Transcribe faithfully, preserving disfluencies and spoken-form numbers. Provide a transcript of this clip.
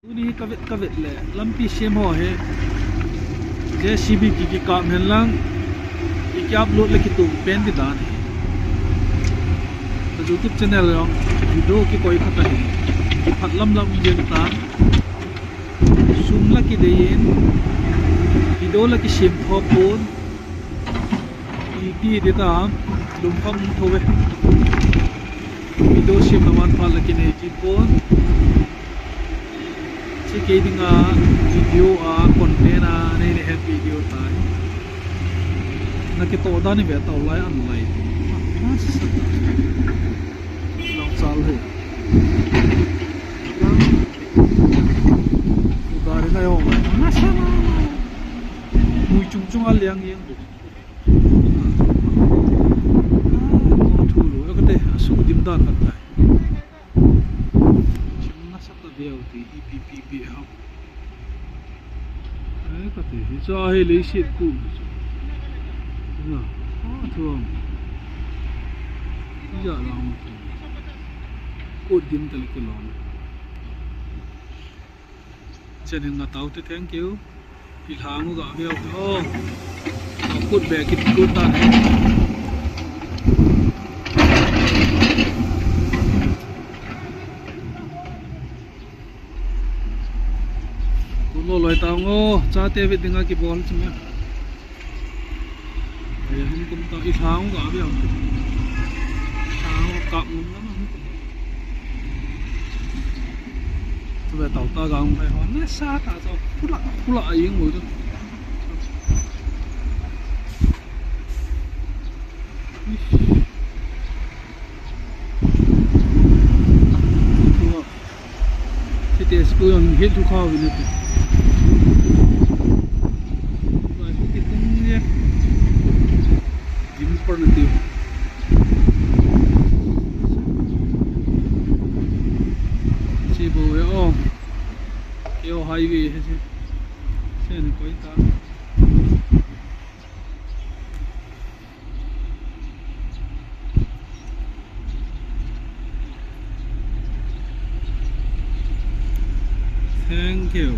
Tuni kavet kavet le lampi sem ho hi J C B ki kikap hen lang, i ki upload le kitung pen ti dan hi. Ka YouTube channel jong video kikoi khat ahi. Kiphat lam lam jeng tan. Sum la kidei in, video la kisem tho pon. Iti ti ta, lungkham tho ve. Video sem na man pha la kinei ti pon. Chi kei dinga video a content a nei le het video tai. Na kitoh dan ni ve tau lai an lai. Lang chal he. Gari na yo. Mui chung chung a liang yeng. Mo thu lo, kate, asu dim dan khat tai. Chim na sa ta veu ti, ipi pi pi ha. Eh, kate, hi cha hi leiset ku. Na, a thu am. Ija la mo. Ku dim ta le ku lo. Chen hin nga tau te, thank you. Hi lhang u ga veu te o. Kut be kit kut ta ne. Kut lo loi tau ngo, chate vet dinga kibol chunga. Ai, hung kum ta, i lhang u ga veu. Lhang u kap nung na hung kum. Tu ve tau ta ga hung ai hon. Ne sa ta cho. Khula, khula ai ing u tu. Ish. Tua. Sete school jong hin thu khau vin ati. Tua sete kung ye. Gym par na tiu. Che bo ye o. Keo highway he che. Che ni koi ta. Thank you.